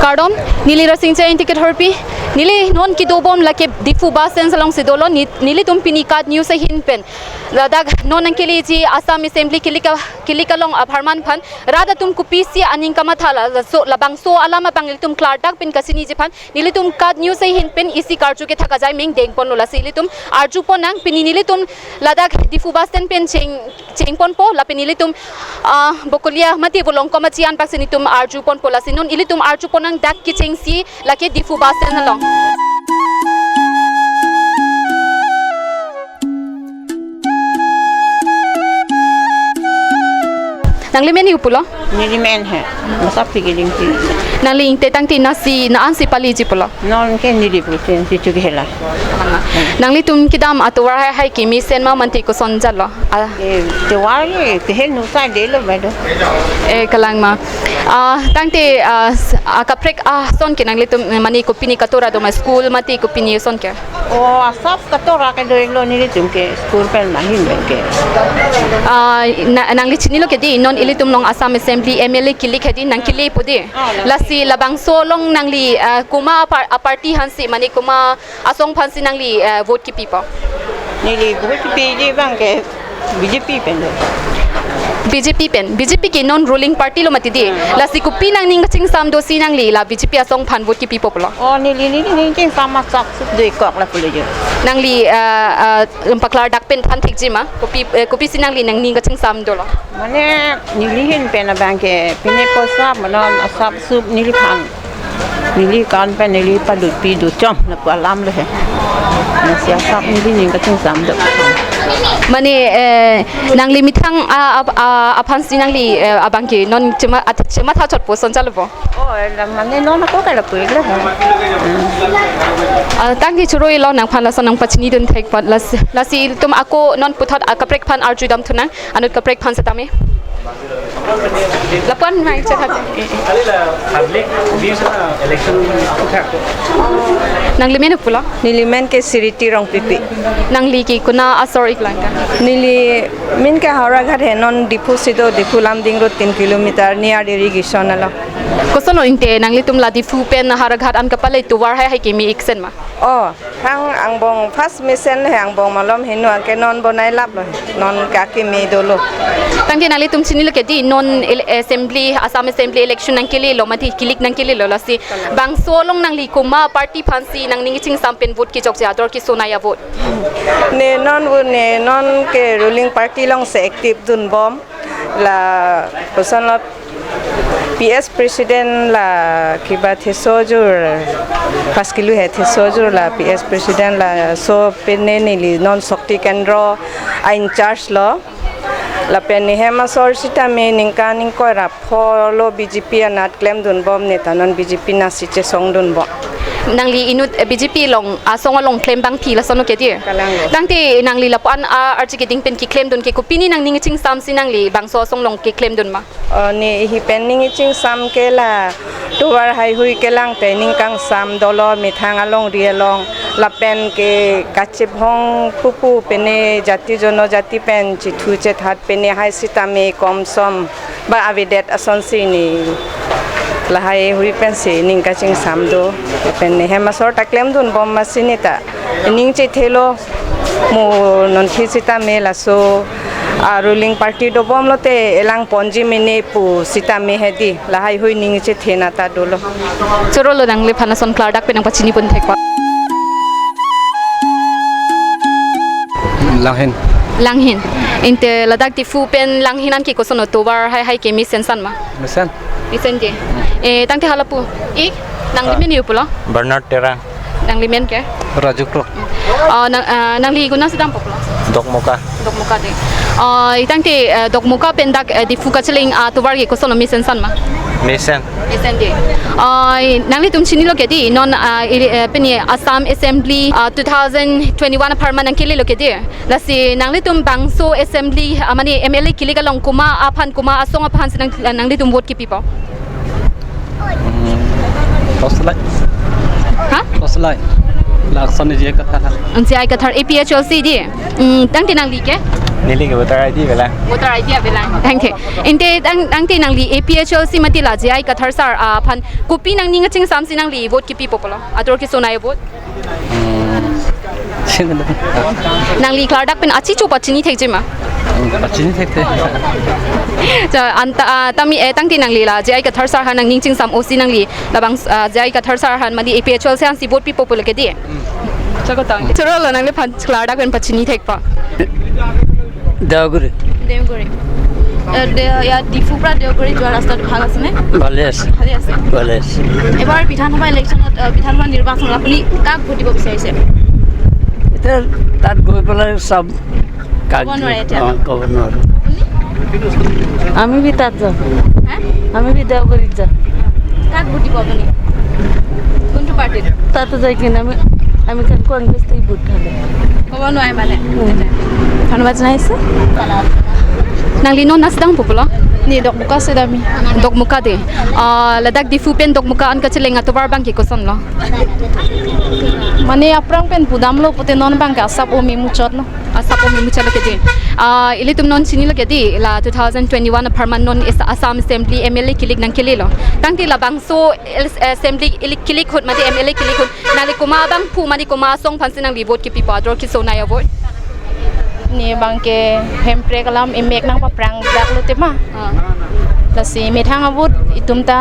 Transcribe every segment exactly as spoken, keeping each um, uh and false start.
Kardom, neli Rasingcha Ingti Kethorpi, neli non kedobom lake Diphu bus stand alongsi dolo, ni-, nelitum pini KAT News ahin pen ladak non nangkeleji Assam Assembly kelik a-, kelik along apharman aphan rat atum kopisi aning kamatha, la, la so, labangso alam abang ilitum klardak pen kachiniji aphan nelitum KAT News ahin pen isi karju kethak ajai meng dengponlo, lasi ilitum arjupon nang. Pini nelitum ladak Diphu bus stand pen cheng, chengponpo, lapen ilitum, ah, Bokolia mate Volongkom achi anpaksi nelitum arjuponpo, lasi non ilitum arjupon nang dak kechengsi lake Diphu bus stand along. Nangli men hu pulo? Neli men he. Masa pigi ding pi. Nangli ingte tangte nasi na ansi paliji pulo? Non ke neli putin si chuki hela. Nanglitum kedam atovar haihai kemesen ma mate koson jalo? Ah. Eh, tovar ke kehel nusa delo bedo. Eh, kalang ma. Ah, tangte, ah, s-, ah, kaprek ason ke nanglitum, eh, mane kopine katora do ma, school mate kopine ason ke? Oh, asap katora kedo-iklo nelitum ke school pen mahin pen ke. Ah, na, nangli chinilo ke dei, non ilitum along Assam Assembly M L A kelik hedi nangkelepo dei. Ah, nangkele. Lasi labangso along nangli, ah, komat apar-, aparty aphansi mane komat asong aphansi nangli, ah, vote kepipo? Neli vote kepiji abang ke B J P pen do. B J P pen, B J P ke non ruling party lo mati dei. Hmm. Lasi kopi nangning kachingsam do si nangli la B J P asong aphan vote kepipo pulo? Oh, neli, neli, neli chingsam asap sup do-ik kok lapulo jo. Nangli, ah, ah, paklardak pen than thekji ma? Kopi, eh, kopisi nangli nangning kachingsam dolo? Mane neli ahin pen abang ke pine poisa ma non asap sup neliphan. Neli kan pen neli padut pi dut chom lapu alam lo he. Nasi asap neli ning kachingsam do. Mane, eh, nangli methang a, a, a, aphansi nangli, eh, abang ke non chema, at, chematha chotpo, son jalo po? Oh, eh, la mane non ako kala pu-iklo he. Hmm. Ah, tangte choro-iklo nangphan lason nangpachinidun thek apot, las-, lasi ilitum ako non puthot akaprek aphan arjudam thu nang, anut kaprek aphan setame. Lapuan mai chethat. Public views na election ako thak. Nangli men hu pulo? Neli men ke Siriti Rongpipi. Nangli ke konat asor-ik lang ka? Neli men ke Howraghat he, non Diphu si do, Diphu Lumding road tin kilometer near irrigation along. Koson lo ingte nanglitum la Diphu pen Howraghat an kapale tovar haihai keme-iksen ma? Oh, hang angbong first mesen he, angbong malom heno anke non bonai laplo he, non kake me dolo. Tangte nanglitum chinilo ke dei, non ele-, assembly, Assam Assembly election nangkelelo mati, kelik nangkelelo, lasi bangso along nangli komat party aphansi nangning chingsam pen vote kechokche, ador kesonai a-vote? Ne non vo ne non ke ruling party alongsi active dunbom. La koson lo P S president la kiba theso jur, pas kilu he theso jur la P S president laso pene neli non Shakti Kendra a-in charge lo. Lapen ne hem asor sitame ningkan ingkoi ra pho lo B J P anat klemdunbom, ne ta non B J P nasi chesongdunbom. Nangli inut, eh, B J P along, asong along klem abang thi lason ke dei. Kalang lo. Tangte nangli lapuan a-arje keding pen keklemdun ke kopine nangning chingsam si nangli bangso asong along keklemdun ma? Oh, ne ihi pen ning chingsam ke la tovar haihui kelang te ning kangsam dolo, methang alongri along lapen ke kachebhong pupu pene jati jonojati pen chethu chethat pene hai sitame komsom ba avedet asonsi ne lahaihui pensi ning kachingsam do. Pen ne hem asor ta klemdunbom masi ne ta ning chethelo, mo non thi sitame laso a-ruling party dobom lote elang ponji mene pu sitame hedi lahaihui ning chethe na ta dolo. Choro lo nangliphan lason klardak pen nangpachinipon thek apot. Langhin. Langhin. Ingte ladak Diphu pen Langhin an ke koson lo, tovar haihai kemesen san ma? Mesen. Mesen dei. Eh, tangte hala pu. Ik, nangli men hu pulo? Bernard Terang. Nangli men ke? Raju Kruk. Ah, nang, ah, nangli konatsi dampo pulo? Dokmoka. Dokmoka dei. Ah, ik tangte, eh, Dokmoka pen dak, eh, Diphu kachelang atovar ke koson lo, mesen san ma? Mesen. Mesen dei. Ah, nanglitum chinilo ke dei, non, ah, ili, eh, pini Assam Assembly, ah, two thousand twenty-one apharman nangkelelo ke dei. Lasi nanglitum bangso assembly, ah, mane M L A kelik along komat aphan, komat asong aphansi nang, nanglitum vote kepipo? Hmm, koslai. Ha? Koslai. Lason J I Kathar. J I Kathar A P H L C di. Hmm, tangte nangli ke? Neli ke voter I D avelang. Voter I D avelang. Tangte. Ante tang tangte nangli A P H L C mate la J I Kathar sir aphan kopi nangning kachingsamsi nangli vote kipipo pulo? Ador keso nai vote. Hmm. Sino do? Nangli klardak pen achicho pachini thekji ma? Hmm, pachini thekthe. Cha anta, ah, tame, eh, tangte nangli la J I Kathar sir aphan nangning chingsam-osi nangli labang, ah, J I Kathar sir aphan mate A P H L C aphansi vote pipo pulo ke di. Hmm. Chakotang. Choro lo nangliphan klardak pen pachini thekpo. দেওগুৰি। দেওগুৰি। এ, দে-, ইয়াত ডিফুৰ পৰা দেওগুৰি যোৱা ৰাস্তাটো ভাল আছেনে? ভালে আছে। ভালে আছে। ভালে আছে। এইবাৰ বিধানসভা ইলেকশ্যনত, এ, বিধানসভা নিৰ্বাচনত আপুনি কাক ভোট দিব বিচাৰিছে? এতিয়া তাত গৈ পেলাই চাম। কাক ক'ব নোৱাৰে এতিয়া? অ, ক'ব নোৱাৰো। আপুনি? আমি বি তাত যাম। হা? আমি বি দেওগুৰিত যাম। কাক ভোট দিব আপুনি? কোনটো পাৰ্টিত? তাতে যাই কিনে আমি, আমি কাক কংগ্ৰেছ দি ভোট ঢালিম। ক'ব নোৱাৰে মানে? উম। ধন্যবাদ জনাইছো। Nangli non nasi dang pulo? Ni Dokmoka si dami. Dokmoka de. Ah, ladak Diphu pen Dokmoka an kacheleng atovar abang ke kosonlo? Mane aphrang pen pudamlo pute non abang ke asap o me muchotlo. Asap o me muchotlo ke de. Ah, ilitum non chinilo ke de, la two thousand twenty-one apharman non is Assam Assembly M L A kilik nangkililo. Tangte labangso el-, Assembly ili kilik ahut mate M L A kilik ahut nangli komat abangphu mate komat asong aphansi nangli vote kipipo, ador keso nai avote? Ne abang ke Hemprek alam emek nangpaprang daklo tema. Ah. Lasi methang avote itum ta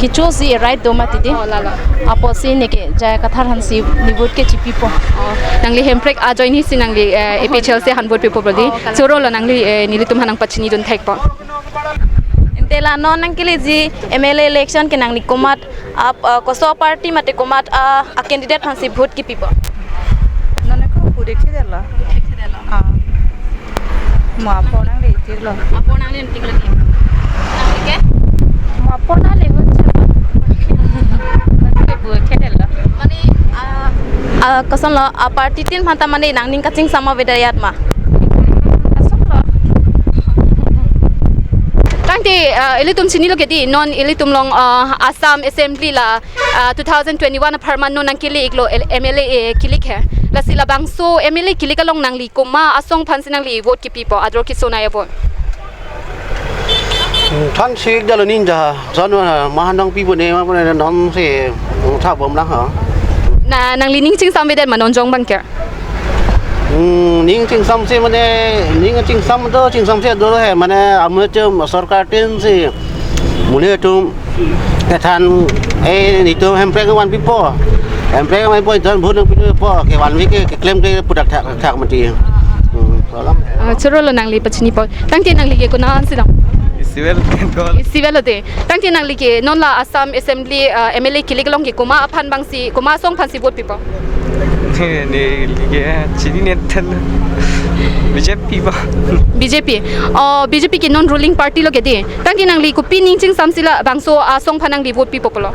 kechosi right do mati di. Oh, lalo. Apotsi neke J I Kathar aphansi ne vote ke chipipo. Oh, nangli Hemprek ajoine si nangli, eh, A P H L C aphan vote pipo pulo di. Oh, kalang. Choro lo nangli, eh, nelitum aphan nangpachinidun thekpo. Ante la non nangkeleji M L A election ke nangli komat ap, ah, koso party mate komat, ah, a candidate aphansi vote kipipo? Non ako pudek si delo. Pudek si delo. Ah. Mo apor nangle-iklo. Apor nangle-iklo ke? Nangli ke? Mo apor nangle-iklo. Pudek si delo. Mane, ah, ah, kosonlo, ah, party tin aphanta mane nangning kachingsam avedetji ma? Asoklo. Tangte, ah, ilitum chinilo ke di, non ilitum along, ah, Assam Assembly la, ah, two thousand twenty-one apharman non nangkele-iklo el-, M L A, eh, kilik he. Lasi labangso M L A kilik along nangli komat asong aphansi nangli vote kipipo, ador keso nai avote? Hmm, than si dalo ninja. Son, ah, mahan nangpipo ne, ma pone non si, hmm, tha bomlang ha. Na, nangli ning chingsam avedet ma non jong abang ke? Hmm, ning chingsamsi mane, ning chingsam do, chingsamsi do he, mane amu chum sorkar tin si, mune chum, kethan, eh, nelitum Hemprek vanpipo, Hemprek vanpipo, jan vote nangpipo, ke vanve ke, keklem ke pudak thak, thak mati. Hmm, salam. Ah, choro lo nangli pachinipo. Tangte nangli ke konat si dang? Isibel Kendol. Isibel lo de. Tangte nangli ke non la Assam Assembly, ah, M L A kilik along ke komat aphan abangsi, komat asong aphansi vote pipo? Ne, neli ke chinine than. B J P ba. B J P. Oh, B J P ke non ruling party lo ke di. Tangte nangli kopi ning chingsamsi labangso asong aphan nangli vote pipo pulo?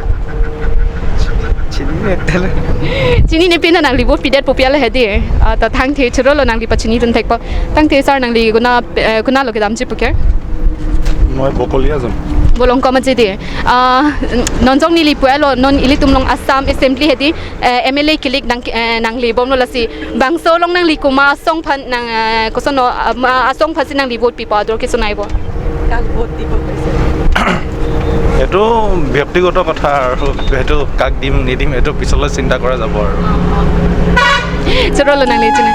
Chinine than. Chinine pen nangli vote pidetpo pu ala he di. Ah, ta tangte choro lo nangli pachinidun thekpo. Tangte sir nangli konat, eh, konat lo kedamji pu ke? Moi Bokolia jam. Bolong koma ji di. Ah, non jong neli pu alo non ilitum along Assam Assembly he di, eh, M L A kilik nang, eh, nanglebomlo lasi. Bangso along nangli komat asong aphan nang, eh, kosono, ah, ma-, asong aphansi nangli vote pipo, ador keso nai avote? কাক ভোট দিব কৈছে? এইটো ব্যক্তিগত কথা আৰু, সেইটো কাক দিম নিদিম এইটো পিছলৈ চিন্তা কৰা যাব আৰু। Choro lo nangli chini.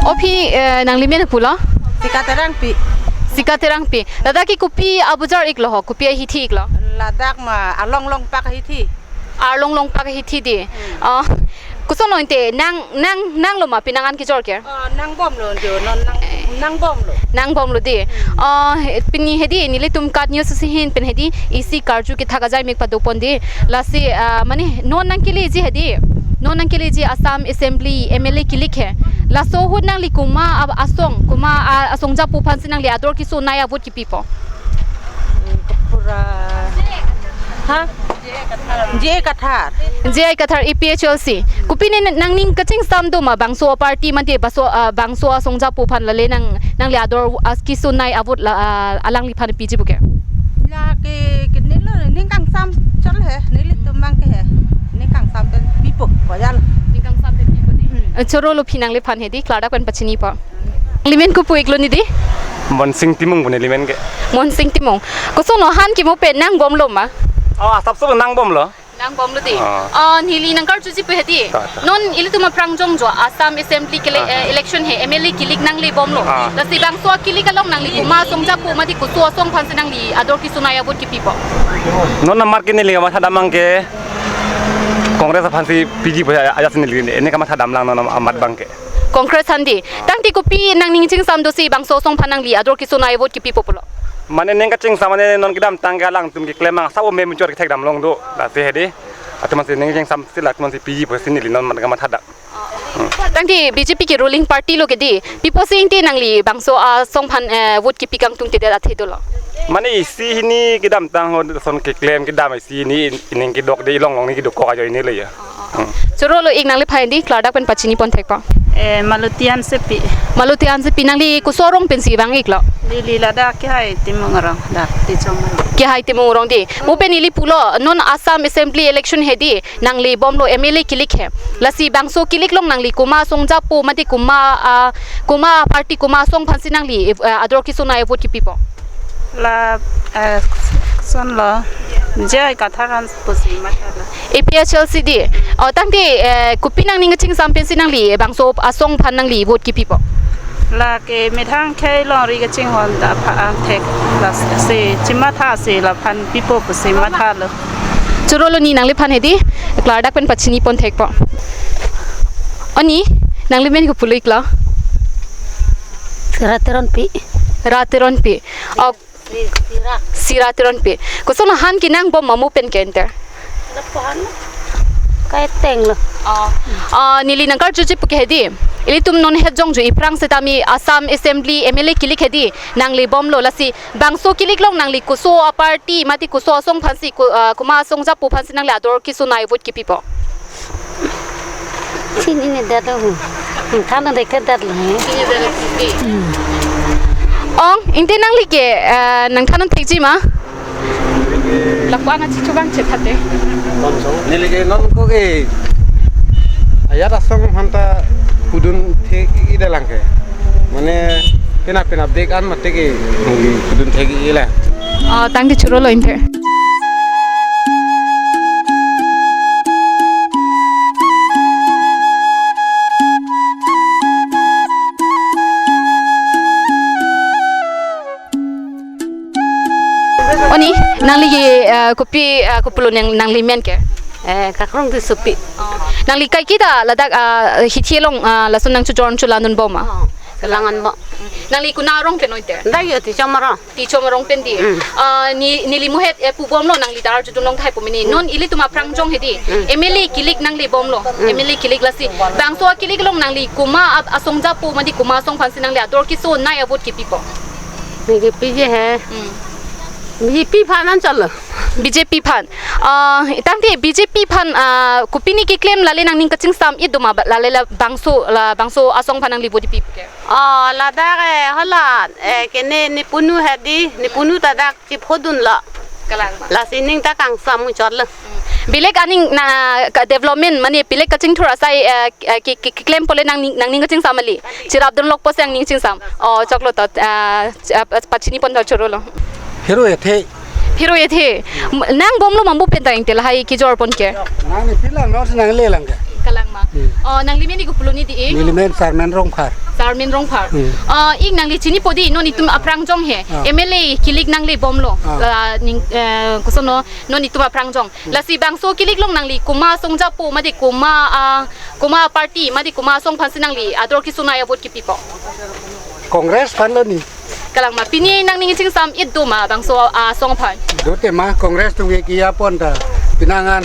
O phi, eh, nangli men pulo? Sika Terangpi. Sika Terangpi. Ladak ke kopi abujar-iklo ho, kopi ahithi-iklo? Ladak ma Arlong Longpak ahithi. Arlong Longpak ahithi di. Hmm. Oh. Koson lo ante nang nang nanglo ma pi nang an kejor ke? Ah, nangbomlo jo, non nang, nangbomlo. Nangbomlo dei. Hmm. Ah, he-, pini hedi nelitum KAT News si hin pen hedi isi karju kethak ajai mek padopon dei. Lasi, ah, mane non nangkeleji hedi. Non nangkeleji Assam Assembly M L A kelik he. Laso ahut nangli komat a-, asong, komat a-, asong japo aphansi nangli ador kesonei avote kepipo? Hmm, kapura. Ha? J I Kathar. J I Kathar A P H L C. Kopine nangning kachingsam do ma bangso aparty mate bangso, ah, bangso asong japo aphan lale nang, nangli ador as kesonei avote la, ah, alangliphan piji pu ke? Lake kenelo ning kangsam chot he, nelitum abang ke he. Ning kangsam pen pipo, koyal. Ning kangsam pen pipo dei. Hmm. Eh, choro lo phi nangliphan hedi, klardak pen pachinipo. Nangli men kopi iklo ni dei? Monsing Timung pu neli men ke. Monsing Timung. Koson lo han kemo pen nangbomlo ma? Oh, asap so nangbomlo. Nangbomlo dei. Ah. Ah, neli nangkarjuji pu hedi. Ta, ta. Non ilitum aphrang jongjo Assam Assembly kele-, ah, eh, election he M L A kelik nanglebomlo. Ah. Lasi bangso kelik along nangli komat asong japo mate koso asong aphansi nangli ador kesonei avote kepipo? Non amat ke neli kamatha dam abang ke Congress aphansi piji pu ajat si neli ne kamatha damlang non amat abang ke. Congress aphan dei. Tangte kopi nangning chingsam do si bangso asong aphan nangli ador kesonei avote kepipo pulo? Mane ning kachingsam mane non kedamtang ke alangtum keklem abang asap o mem chor kethek damlong do. Lasi hedi. Atum aphansi ning chingsam si latum aphansi piji pusi neli non amat kamatha dam. Tangte B J P ke ruling party lo ke dei. Pi pusi ante nangli bangso asong aphan, eh, vote kepi kangtungtedet athe dolo? Mane isi hini kedamtang ho son keklem kedam isi hini ining kedok dei, longlong ni kedokok ajoine le ya. Hmm. Choro lo ik nangliphan dei, klardak pen pachinipon thekpo. Eh, Maluti Hansepi. Maluti Hansepi, nangli koso arong pensi vang iklo? Neli ladak Kehai Timung arong, dak Tichom arong. Kehai Timung arong dei. Mo pen neli pulo, non Assam Assembly election hedi, nanglebomlo M L A kelik he. Lasi bangso kelik along nangli komat asong japo mate komat, ah, komat party komat asong aphansi nangli, eh, ador kesonei avote kepipo? La, eh, koson lo, J I Kathar an pusi mathalo. A P H L C dei. Oh, tangte, eh, kopi nangning kachingsam pensi nangli bangso asong aphan nangli vote kepipo? Lake methang khei longri kachinghon ta aphan thek, lasi chimatha si laphan pipo pusi mathalo. Choro lo ni nangliphan hedi, klardak pen pachinipon thekpo. Oni, nangli men kopi iklo? Sira Teronpi. Ra Teronpi. Oh, Sira. Sira Teronpi. Koson lo han ke nangbom ma mo pen ke ante? Lapu han lo. Kaiteng lo. Oh. Ah, neli nangkarjuji pu ke hedi. Ilitum non het jongjo iphrang setame Assam Assembly M L A kelik hedi, nanglebomlo, lasi bangso kelik along nangli koso aparty mate koso asong aphansi ko-, ah, komat asong japo aphansi nangli ador kesonei vote kepipo? Chinine det lo. Nangthan un thekthedet lo. Chinine det lo. Hmm. Ong, ante nangli ke, eh, nangthan un thekji ma? Lapu an achi chubang chetha te. Neli ke non ko ke ajat asong aphan ta pudun thek-ik det lang ke. Mane penap penap dek an mate ke pudun thek-ik lang. Oh, tangte choro lo ante. Oni, nangli ke, eh, kopi, eh, kopi lo nang, nangli men ke? Eh, Kakrong Tissopi. Oh. Nangli kaike ta ladak, ah, hithi along, ah, lason nangchojor chola dunbom ma? Oh, kelang anbom. Nangli konat arong pen ante? Dak yo Tichom arong. Tichom arong pen dei. Mm. Ah, ne, neli mo het, eh, pubomlo nangli ta arjudun long tahai pu mene. Mm. Non ilitum aphrang jong hedi. Mm. M L A kelik nanglebomlo. Mm. M L A kelik lasi. Bangso kelik along nangli komat ap-, asong japo mate komat asong aphansi nangli ador kesonei avote kepipo? Neli kepiji he. Mm. B J P aphan anchot lo. B J P aphan. Ah, tangte B J P aphan, ah, kopine keklem lale nangning kachingsam-ik do ma ba-, lale la bangso, la bangso asong aphan nangli vote pi ke? Oh, ladak, eh, hala, eh, kene nepunu hedi, nepunu ta dak chiphodunlo. Kalang ma? Lasi ning ta kangsam muchotlo. Hmm. Belek aning na ka development mane belek kachingthur asai, eh, eh, ke, ke, keklem pule nangning, nangning kachingsam kali. Cherapdun lok pusi nangning chingsam. Oh, choklo to, eh, ch-, eh, pachinipon to choro lo. Phiro ethe. Phiro ethe. M-, nangbomlo ma mo pen ta ante lahai kejor pon ke? Nangli pila non si nanglelang ke. Kalang ma. Hmm. Oh, nangli men ke kopilo ni dei? Neli men Sarmen Rongphar. Sarmen Rongphar. Hmm. Oh, ik nangli chinipo dei, non itum aphrang jong he. Ah. M L A kilik nangle bomlo. Ah. La ning, eh, koson non, non itum aphrang jong. Hmm. Lasi bangso kilik along nangli komat asong japo mate komat, ah, komat party mate komat asong aphansi nangli ador kesung a-vote kepipo? Congress aphan lo ni. Kalang ma, pini nangning chingsam-et do ma bangso asong aphan? Do tema, Congress atum ke kejapon ta penang an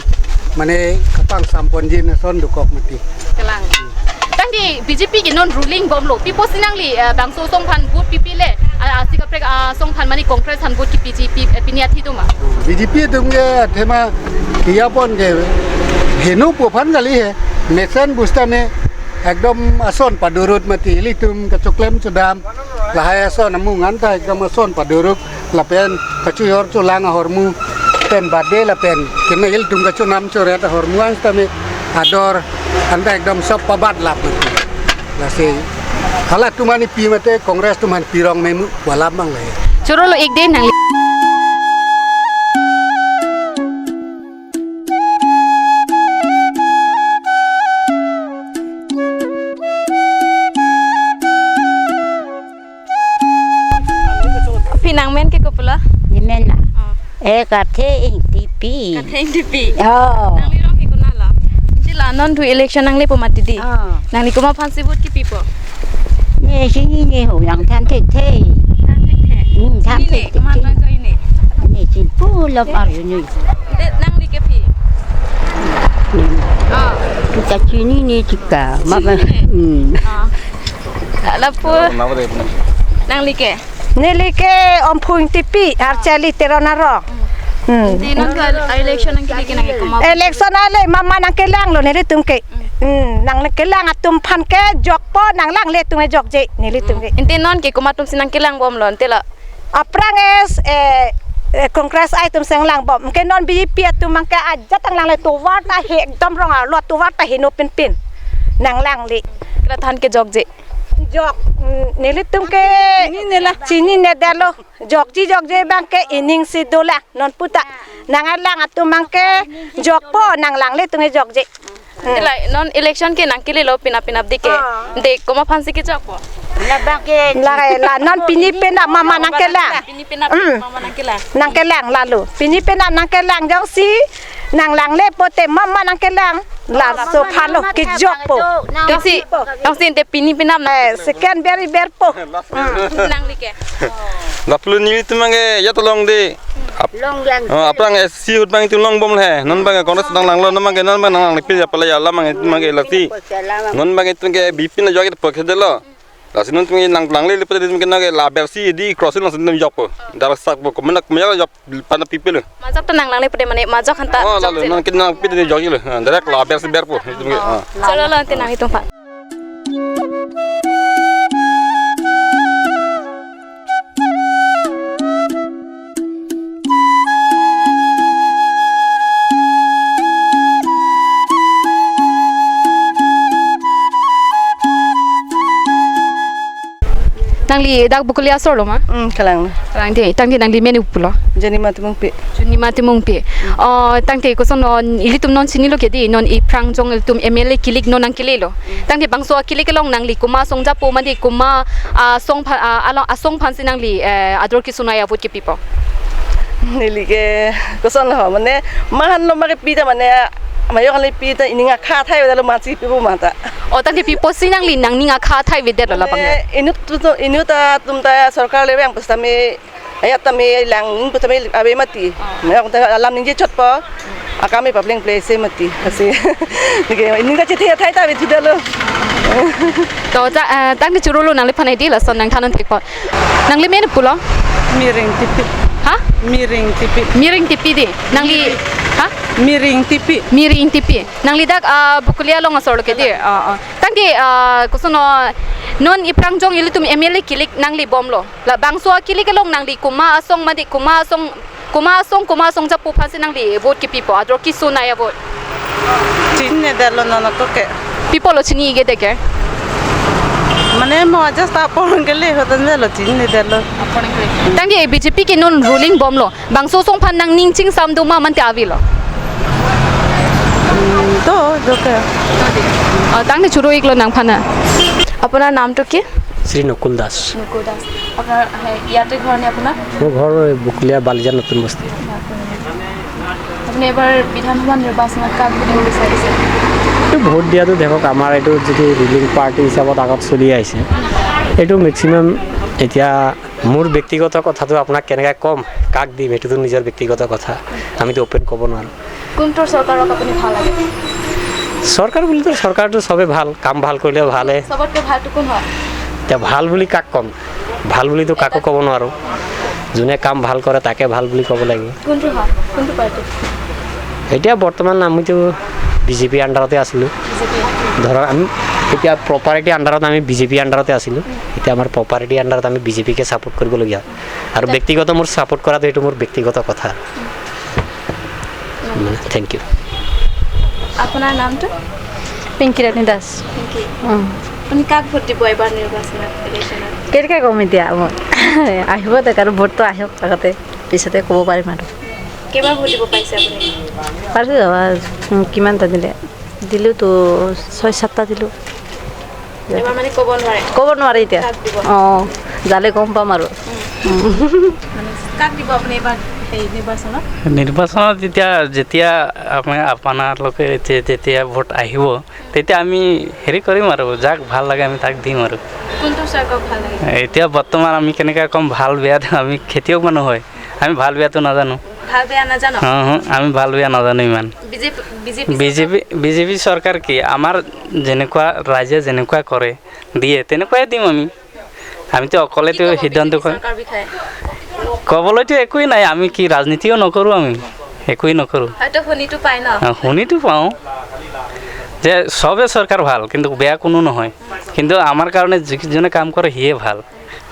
mane kapangsamponji ason dokok mati. Kalang. Tangte B J P ke non ruling bomlo. Pi apotsi nangli, eh, bangso asong aphan vote pipile? Ah, ah, si kaprek, ah, asong aphan mane Congress aphan vote kepiji pi, eh, pini athe do ma? B J P atum ke tema kejapon ke henopo aphan kali he. Mesen pusitame ekdom ason padorot mati, ilitum kachoklem chodam. Lahai ason amung anta ekdom ason padorot lapen kachojor cholang ahormu pen bade lapen kena ilitum kachonam choret ahormu an sitame ador anta ekdom sop pabat lap mati. Lasi halatum aphan pi mate Congress atum aphan pirong memu walam bang le. Chorolo ik dei nangli. Aphi nangmen ke kopilo? Nemen na. Oh. Eh, Karthe Ingtipi. Karthe Ingtipi. Oh. Nangli rong ke konat lo? Ante la non thu election nanglepo mati dei. Oh. Nangli komat aphansi vote kepipo? Ne chinine ho, nangthan thekthe. Than thekthe. Hmm, than thekthe. Chinine, komat abang chinine? Ne chinpo lo par yuni. Ante nangli ke aphi? Hmm. Ah. Kita chinine chika. Mama. Chinine. Hmm. Ah. Lapu. Nangli ke? Neli ke Omphu Ingtipi, Harchali Teron arong. Hmm. Ante non ke election nangkele ke nangke komat? Election ale mama nangkelanglo nelitum ke. Hmm, nangkelang atum aphan ke jokpo, nanglangle atum ke jokje nelitum ke. Ante non ke komat atumsi nangkelang bomlo ante la? Aphrang es, eh, eh, Congress ai atum si nanglang bom. Ke non B J P atum abang ke ajat nanglangle, tovar ta he ekdom rong arlo, tovar ta heno pinpin. Nanglangle. Kela than ke jokje? Jok, mm, nelitum ke chinine la, chinine detlo. Jokji jokje abang ke ining si dolang non puta. Nanglang atum abang ke jokpo, nanglangle atum ke jokje. Hmm. La non election ke nangkelelo penap penap dei ke. Ah. Ante komat aphansi kejokpo? Labang ke. La, la non pini penap mama nangkelang. Pini penap, hmm, mama nangkelang. Nangkelang lalu. Pini penap nangkelang jongsi nanglanglepo te mama nangkelang. Laso aphan lo kejokpo. Jongsi, jongsi ante pini penap na. Eh, second beri berpo. Hmm. Nangli ke? Lapu nelitum abang ke ya tolong dei. Ap-, long yang. Oh, aphrang S C ahut abang itum long bomlo he. Non abang Congress nanglanglo, non abang, non abang nanglang pi ya pala ya lam abang itum abang ke lasi. Non abang itum ke B J P na jok ke pokhe detlo. Lasi non itum nanglangle lepo itum ke nangke la bersi dei crossing alongsi itum jokpo. Dar sak po, komat komat jok pana pipilo. Majok ta nanglanglepo dei mane majok anta. Oh, lalu jokje. Non ke nangpi dei jokjelo. Ha, direct la bersi berpo itum ke. Ha. Chorolo ante nanglitum aphan. Nangli dak Bokolia asor lo ma? Hmm, kalang. Kalang dei, tangte nangli men ke pulo? Jonima Timungpi. Jonima Timungpi. Oh, tangte koson non, ilitum non chinilo ke dei, non iphrang jong ilitum M L A kilik non nangkelelo. Tangte bangso akilik along nangli komat asong japo mate komat, ah, asong aphan, ah, along asong aphansi nangli, eh, ador kesung a-vote kepipo? Neli ke koson lo mane, mahan lo ma kepi ta mane, majok le pi ta ining akha thai avedetlo masi pipo ma ta. Oh, tangte pi apotsi nangli nangning akha thai avedetlo labang? Mane, inut tu, tu, inut atum ta sorkar le vang pusitame, ajat tame lang pusitame ave mati. Ah. Majok ta alam ningje chotpo. Akam e papleng ple se mati. Lasi. Neke, ining ta chethe thai ta avedetlo. To, ta, eh, tangte chorolo nangliphan dei lason nangthan un thekpo. Nangli men pulo? Miring Tipi. Ha? Miring Tipi. Miring Tipi dei. Nangli, ha? Miring Tipi. Miring Tipi. Nangli dak, ah, Bokolia along asor lo ke dei. Ah, ah. Tangte, ah, koson non, non iphrang jong ilitum M L A kilik nangle bomlo. La bangso akilik along nangli komat asong mate komat asong, komat asong, komat asong japo aphansi nangli vote kepipo, ador kesung a-vote? Chinine detlo non ako ke. Pi apotlo chini-ik-et ke? Mane mo adjust ta apor kele hotan detlo, chinine detlo. Tangte B J P ke non ruling bomlo. Bangso asong aphan nangning chingsam do ma mate avelo? তো, দৰকাৰ। অ, tangte choro-iklo nangphan. আপোনাৰ নামটো কি? শ্ৰী নকুল দাস। নকুল দাস। আপোনাৰ, হয়, ইয়াতে ঘৰ নে আপোনাৰ? মোৰ ঘৰ এই বকলীয়া বালিজান নতুন বস্তি। আপুনি এবাৰ বিধানসভা নিৰ্বাচনত কাক ভোট দিব বিচাৰিছে? এইটো ভোট দিয়াটো দেখক, আমাৰ এইটো যিটো ৰুলিং পাৰ্টি হিচাপত আগত চলি আহিছে, এইটো মেক্সিমাম এতিয়া মোৰ ব্যক্তিগত কথাটো আপোনাক কেনেকৈ ক'ম, কাক দিম, এইটোতো নিজৰ ব্যক্তিগত কথা, আমিতো অপেন ক'ব নোৱাৰোঁ। কোনটো চৰকাৰক আপুনি ভাল লাগে? চৰকাৰ বুলিতো চৰকাৰটো চবেই ভাল, কাম ভাল কৰিলে ভালে। চবতকৈ ভালটো কোন হয়? এতিয়া ভাল বুলি কাক ক'ম? ভাল বুলিতো কাকো ক'ব নোৱাৰোঁ। যোনে কাম ভাল কৰে তাকে ভাল বুলি ক'ব লাগিব। কোনটো হয়? কোনটো পাৰ্টি? এতিয়া বৰ্তমান আমিতো বিজেপি আণ্ডাৰতে আছিলোঁ। বিজেপি। ধৰক আমি এতিয়া প্ৰপাৰ্টি আণ্ডাৰত আমি বিজেপি আণ্ডাৰতে আছিলোঁ। এতিয়া আমাৰ প্ৰপাৰ্টি আণ্ডাৰত আমি বিজেপিকে ছাপোৰ্ট কৰিবলগীয়া হয়। আৰু ব্যক্তিগত মোৰ ছাপোৰ্ট কৰাটো এইটো মোৰ ব্যক্তিগত কথা। মানে, থেংক ইউ। আপোনাৰ নামটো? পিংকি ৰাণী দাস। পিংকি। উম। আপুনি কাক ভোট দিব এইবাৰ নিৰ্বাচনত, ইলেকশ্যনত? কেনেকে ক'ম এতিয়া মই? আহিব দে, আৰু ভোটটো আহক আগতে, পিছতে ক'ব পাৰিম আৰু। কেইবাৰ ভোট দিব পাৰিছে আপুনি? পাৰিছো, আহ, উম, কিমানটা দিলে? দিলো তো ছয় সাতটা দিলো। এইবাৰ মানে ক'ব নোৱাৰে? ক'ব নোৱাৰে এতিয়া। কাক দিব? অ, যালে গম পাম আৰু। উম। মানে কাক দিব আপুনি এইবাৰ সেই নিৰ্বাচনত? নিৰ্বাচনত যেতিয়া, যেতিয়া আপুনি, আপোনালোকে যে-, যেতিয়া ভোট আহিব, তেতিয়া আমি হেৰি কৰিম আৰু, যাক ভাল লাগে আমি তাক দিম আৰু। কোনটো চৰকাৰক ভাল লাগে? এতিয়া বৰ্তমান আমি কেনেকে ক'ম, ভাল বেয়া আমি খেতিয়ক মানুহ হয়, আমি ভাল বেয়াটো নাজানো। ভাল বেয়া নাজানো? হা, হা, আমি ভাল বেয়া নাজানো ইমান। বিজেপি, বিজেপি চৰকাৰ? বিজেপি, বিজেপি চৰকাৰ কি, আমাৰ যেনেকুৱা ৰাইজে যেনেকুৱা কৰে, দিয়ে, তেনেকুৱাই দিম আমি। আমিতো অকলেতো কি ক'ব সিদ্ধান্ত বিজেপি কৰে। চৰকাৰ বিষয়ে? ক'বলৈতো একোৱেই নাই, আমি কি ৰাজনীতিও নকৰোঁ, আমি একোৱেই নকৰোঁ। হয়তো শুনিতো পায় ন? অ, শুনিতো পাওঁ যে চবে চৰকাৰ ভাল, কিন্তু বেয়া কোনো নহয়। কিন্তু আমাৰ কাৰণে যিজনে কাম কৰে সিয়ে ভাল,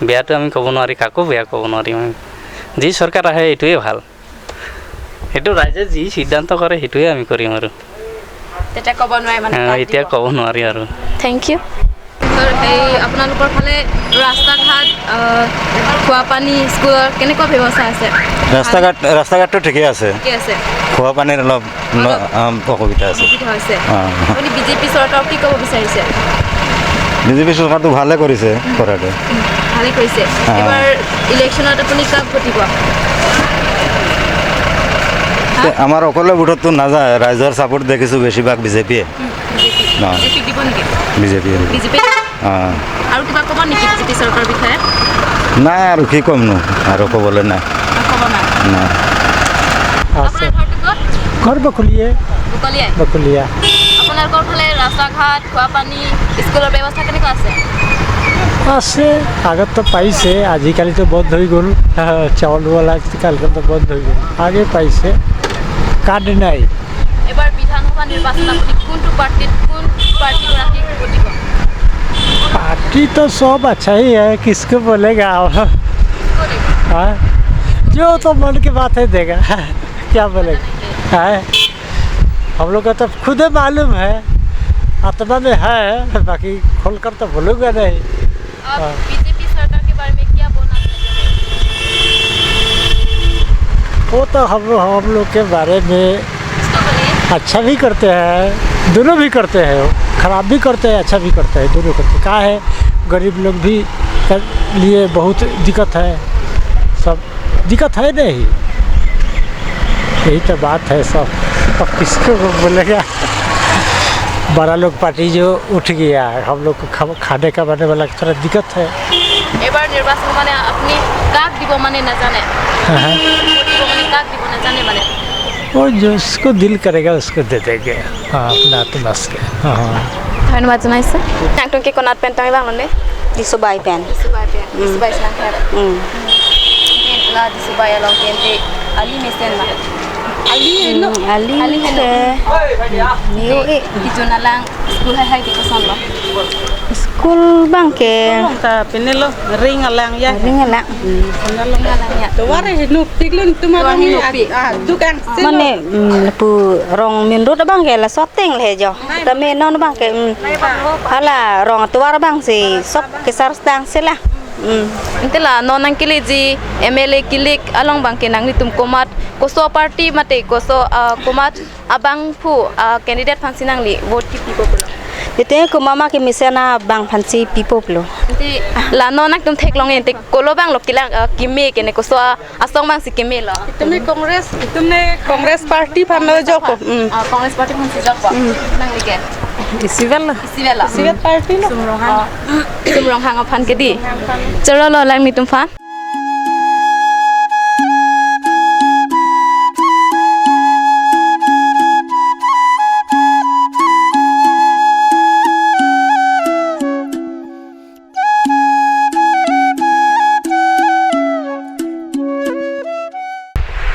বেয়াটো আমি ক'ব নোৱাৰি, কাকো বেয়া ক'ব নোৱাৰিম আমি। যি চৰকাৰ আহে এইটোৱে ভাল। সেইটো ৰাইজে যি সিদ্ধান্ত কৰে সেইটোৱে আমি কৰিম আৰু। তেতিয়া ক'ব নোৱাৰে মানে অ, কাক এতিয়া দিব? ক'ব নোৱাৰি আৰু। Thank you. ছাৰ, এই আপোনালোকৰ ফালে ৰাস্তা ঘাট, আহ, খোৱা পানী, স্কুলৰ কেনেকুৱা ব্যৱস্থা আছে? ৰাস্তা ঘাট, ৰাস্তা ঘাটটো ঠিকে আছে। ঠিকে আছে। খোৱা পানীৰ অলপ ন-, অলপ আম, অসুবিধা আছে। অসুবিধা হৈছে। অ। আপুনি বিজেপি চৰকাৰক কি ক'ব বিচাৰিছে? বিজেপি চৰকাৰটো ভালে কৰিছে, উম। কৰাটো। উম, ভালে কৰিছে। অ। এইবাৰ ইলেকশ্যনত আপুনি কাক ভোট দিব? তে হা? আমাৰ অকলে ভোটততো নাযায়, ৰাইজৰ ছাপোৰ্ট দেখিছোঁ বেছিভাগ বিজেপিয়ে। উম, বিজেপি। অ। বিজেপিক দিব নেকি? বিজেপি। বিজেপি? অ। আৰু কিবা ক'ব নেকি বিজেপি চৰকাৰৰ বিষয়ে? নাই, আৰু কি ক'ম নো, আৰু ক'বলৈ নাই। আৰু ক'ব নাই? নাই। আছে। আপোনাৰ ঘৰটো ক'ত? ঘৰ বকলীয়া। বকলীয়াই? বকলীয়া। আপোনালোকৰ ফালে ৰাস্তা ঘাট, খোৱা পানী, স্কুলৰ ব্যৱস্থা কেনেকুৱা আছে? আছে, আগত তো পাইছে, আজিকালি তো বন্ধ হৈ গ'ল। চাউল ৱালা আজিকালি তো বন্ধ হৈ গ'ল। আগে পাইছে, কাৰ্ড নাই। এইবাৰ বিধানসভা নিৰ্বাচন আপুনি কোনটো পাৰ্টিত, কোন প্ৰাৰ্থীগৰাকীক ভোট দিব? पार्टी तो सब अच्छा ही है, किसको बोलेगा आप? किसको देगा? हाँ? जो तो मन की बात है देगा। क्या बोलेगा? हाँ? हम लोग का तो खुद ही मालूम है, आत्मा में है, बाकी खोलकर तो बोलूंगा नहीं। आप हाँ। बीजेपी सरकार के बारे में क्या बोलना चाहते हैं? वो तो हम, हम लोग के बारे में कुछ तो बोलिए। अच्छा भी करते हैं, दोनों भी करते हैं, खराब भी करते हैं, अच्छा भी करते हैं, दोनों करते हैं। क्या है, गरीब लोग भी के लिए बहुत दिक्कत है, सब दिक्कत है नहीं, यही तो बात है सब। अब किसको बोलेगा? बड़ा लोग पार्टी जो उठ गया है, हम लोग को खा-, खाने का बने वाला थोड़ा दिक्कत है। এইবাৰ নিৰ্বাচন মানে আপুনি কাক দিব মানে নাজানে? হা, হা। ভোট দিব মানে কাক দিব নাজানে মানে? वो जिसको दिल करेगा उसको दे देंगे। हाँ, अपना आत्मा से। हाँ, हाँ। ধন্যবাদ জনাইছোঁ। আপোনালোকে কোনাত পেণ্টমি বাংলানে? Diso bai pen. Diso bai pen. Hmm. Diso bai senang pen. Hmm. Ente la diso bai along ke ente ali mesen ma. Ali heno. Hmm, ali ali heno. Ke. Neo e. Di jona lang school hai hai di koson lo. School abang ke. Long ta pinelo ring alang ya. Ring alang. Hmm. Ring alang ya. Tovar heno piklun tumar. Tovar heno pik. Ah, dukang selo. Mane, hmm, pu rong main road abang ke laso ateng le jo. Tame non abang ke, mm, hala rong atovar abang si sok kesar stang sila. Hmm. Ante la non nangkeleji M L A kilik along abangke nanglitum komat koso party mate koso, ah, komat abangphu, ah, candidate aphansi nangli vote kipipo pulo? Ante komat ma kemesen abang aphansi pipo pulo. Ante la non nangtum theklong ante kolo abanglo kelang, ah, keme ke ne koso, ah, asong abangsi kemelo? Itum ne Congress, itum ne Congress party aphanlo jokpo. Hmm. Ah, Congress party aphansi jokpo. Hmm. Nangli ke? Isivet lo. Isivet lo. Isivet party lo. Sum Ronghang. Ah, Sum Ronghang aphan ke dei. Choro lo lang nelitum aphan.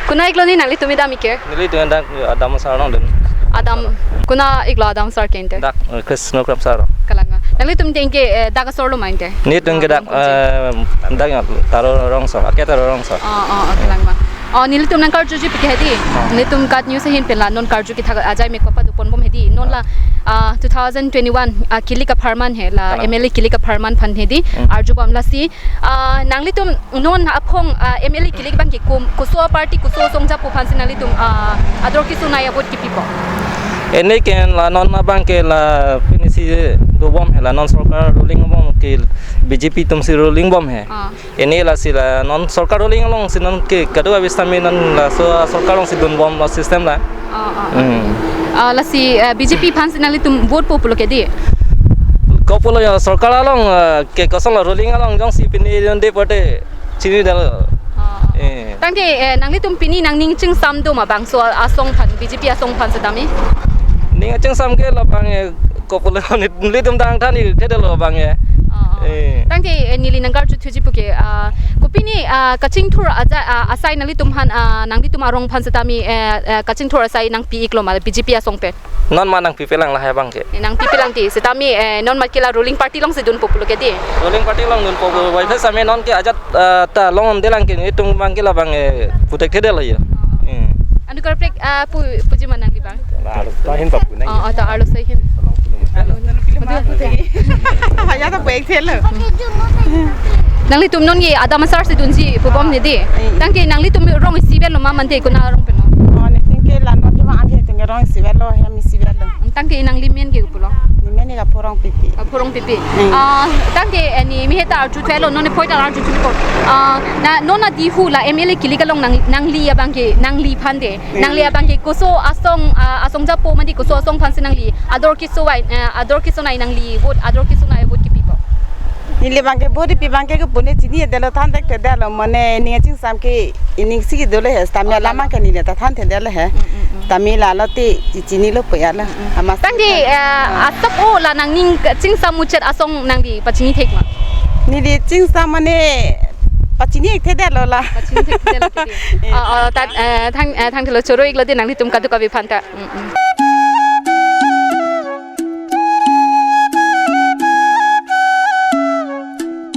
Konat iklo ne nanglitum kedam ke? Nelitum dak Adam asar along dun. Adam, konat iklo Adam asar ke ante? Dak, eh, Krishna Kram asar. Kalang ma. Nanglitum ante ke, eh, dak asor lo ma ante? Nelitum ke dak, ah, eh, dak ya, Taro Rongso, ake Taro Rongso. Oh, oh, oh, kalang ma. Oh, nelitum nangkarjuji pu ke hedi. Oh. Nelitum KAT News ahin pen la non karju kethak ajai me kopa dopon bom hedi. Non la, ah, two thousand twenty-one, ah, kilik apharman he la, kalang, M L A kilik apharman aphan hedi. Hmm. Arjubom lasi, ah, nanglitum non aphong, ah, M L A kilik abangke kom, koso party koso asong japo aphansi nanglitum, ah, ador kesonei a-vote kipipo? Ene ke la non abangke la pinisi dobom he la non sorkar ruling bom ke B J P atumsi ruling bom he. Ah. Ene lasi la non sorkar ruling alongsi non ke kado abis tame non laso sorkar alongsi dunbomlo system la. Ah, ah, ah. Hmm. Ah, lasi, eh, B J P aphansi nanglitum vote po pulo ke dei? Kopulo ya sorkar along, eh, ke kosonlo ruling along jongsi pini donde pote chinidetlo. Ah, ah. Eh. Tangte, eh, nanglitum pini nangning chingsam do ma bangso asong aphan, B J P asong aphan setame? Ning chingsam ke labang, eh, kopulo nelitum tangthan ik thedetlo abang ya. Ah, ah. Eh. Tangte, eh, neli nangkarju thuji pu ke, ah, kopine, ah, kachingthur aja, ah, asai nanglitum aphan, ah, nanglitum arong aphan setame, eh, eh, kachingthur asai nangpi iklo ma B J P asong pen? Non ma nangpipelang lahai abangke. Eh, nangpipelang dei, setame, eh, non ma ke la ruling party alongsi dunpo pulo ke dei? Ruling party along dunpo pulo, wai phek same non ke ajat, ah, ta longdelang ke nelitum abangke labang, eh, puthek thedetlo ya. Hmm. Anu karprek, ah, pu, puji ma nangli abang? Arloso ahin papu nang. Oh, oh, ta arloso ahin. Anu, anu, anu, anu, anu. Apa ya ta puek thelo. Nanglitum non ke Adam asar si dunji pubom ne dei. Eh. Tangte nanglitum rong isivet lo ma mante konat arong pen lo? Oh, nelitum ke la non cuma ante tum rong isivet lo, hem isivet lo. Tangte nangli men ke pulo? Neli men ke Kaphu Rongpipi. Kaphu Rongpipi. Hmm. Ah, tangte, eh, neli meheta arju thelo, non ne point arju thupo. Ah, na, non adihu la M L A kilik along nang, nangli abangke, nangli aphan dei. Hmm. Nangli abangke koso asong, ah, asong japo mate koso asong aphansi nangli ador kesonei, eh, ador kesonei nangli vote, ador kesonei vote kipipo? Neli abangke vote pi abangke ke pune chinidetlo than thekthedetlo mane ning chingsam ke ining si dolo he, setame alam ke neli ta than thedetlo he. Mm, mm, mm. Tame lalo te chi chinilo pu ya la. Mm, mm. Amas. Tangte, eh, asap o la nangning chingsam muchot asong nangli pachini thek ma? Neli chingsam mane pachini thedetlo la. Pachini thek thedetlo ke dei. Eh. Oh, oh, ta, eh, thang, eh, thang thelo choro iklo dei nanglitum kadokave aphan ta. Mm, mm.